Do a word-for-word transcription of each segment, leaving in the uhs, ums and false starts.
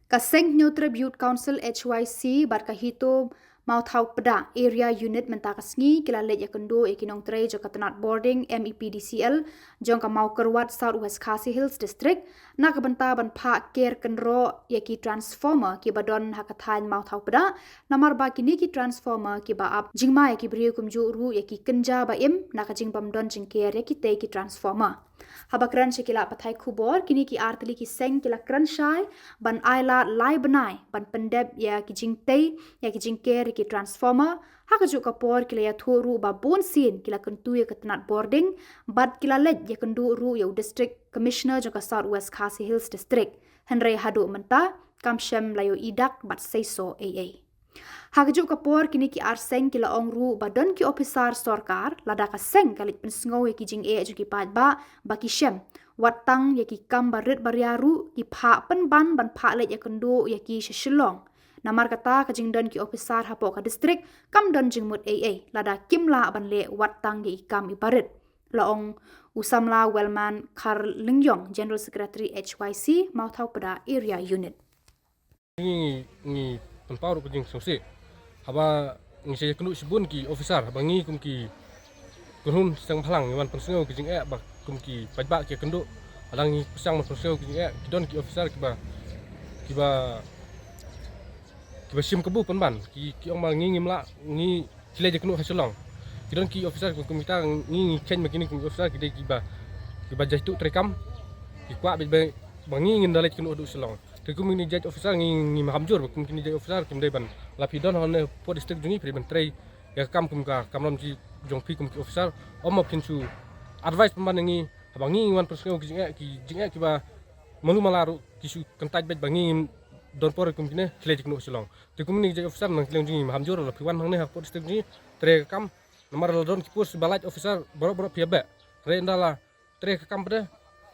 Ka Seng Hynñiewtrep Youth Council H Y C bad ka HITO Mawthaw Pda Area Unit mynta ka sngi ki la leit ïakynduh ïa ki nongtrei jong ka tnat bording M E P D C L jong ka Mawkyrwat, South West Khasi Hills District, na ka bynta ban phah ker kynroh ïa ki transformer kiba don ha ka thaiñ Mawthaw Pda, namar ba kine ki transformer kiba ap jingma ïa ki briew kumjuh ruh ïa ki kynja ba im na ka jingbym don jingker ïa kitei ki transformer. Haba kren sha ki lad pathai khubor, kine ki artylli ki seng ki la kren shai ban ai lad lai bnai ban pyndep ïa ki jingtei ïa ki jingker ïa ki transformer. Ha kajuh ka por ki la ïathuh ruh ba bun sien ki la kyntu ïa ka tnat bording bad ki la leit ïakynduh ruh ïa u District Commissioner jong ka South West Khasi Hills District. Hynrei haduh mynta kam shym la ïohi dak bad seisoh ei ei. Ha kajuh ka por, kine ki ar seng ki la ong ruh ba don ki ophisar sorkar, lada ka seng ka leit pynsngew ïa ki jingeh jong ki paidbah ba ki shem, wat tang ïa ki kam barit baria ruh ki phah pynban ban phah leit ïakynduh ïa ki sha Shillong. Namar kata, ka jingdon ki ophisar hapoh ka district kam don jingmut ei ei lada kim lah ban leh wat tang ïa i kam ibarit, la ong u samla Wellman Kharlingïong, General Secretary H Y C Mawthaw Pda Area Unit. Ngi, ngi pynpaw ruh ka jingsngewsih. Haba ngi sa ïakynduh shibun ki officer, haba ngi kum ki kynhun seng bhalang ngi wan pynsngew ki jingeh ba kum ki paidbah ki ïakynduh. Haba ngi pyrshang ban pynsngew ki jingeh, ki don ki officer kiba, kiba, kiba shim kabu pynban. Ki, ki ong ba ngi ngim lah, ngi ki leit ïakynduh ha Shillong. Ki don ki officer kum, kum kita, ngi, ngi kheiñ ba kine kum ki officer ki dei kiba, kiba jaituh treikam. Ki kwah beit ba, ba ngi ngin da leit ïakynduh haduh Shillong. Te kum kine jait officer ngi, ngi maham jur ba kum kine jait officer kim dei ban, la phi don hangne hapoh district jong ngi phi dei ban trei ïa ka kam kum ka kamram jong phi kum ki officer. Ym ma phin shu advice pynban ïa ngi, haba ngi, ngi wan pynsngew ki jingeh, ki jingeh kiba malu mala ruh ki shu kyntait beit ba ngi ngim don por kum kine, ki leit ïakynduh Shillong. Te kum kine jait officer na ka liang jong ngi maham jur, la phi wan hangne hapoh district jong ngi trei ïa ka kam. Namar la don ki post ba lait officer baroh baroh phi ïa beh. Hynrei ynda la trei ïa ka kam pat de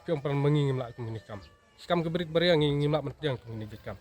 phi ong pat ba ngi ngim lah kum kine ki kam. Ki kam kiba rit ba ria ngi ngim lah ban pdiang kum kine jait kam.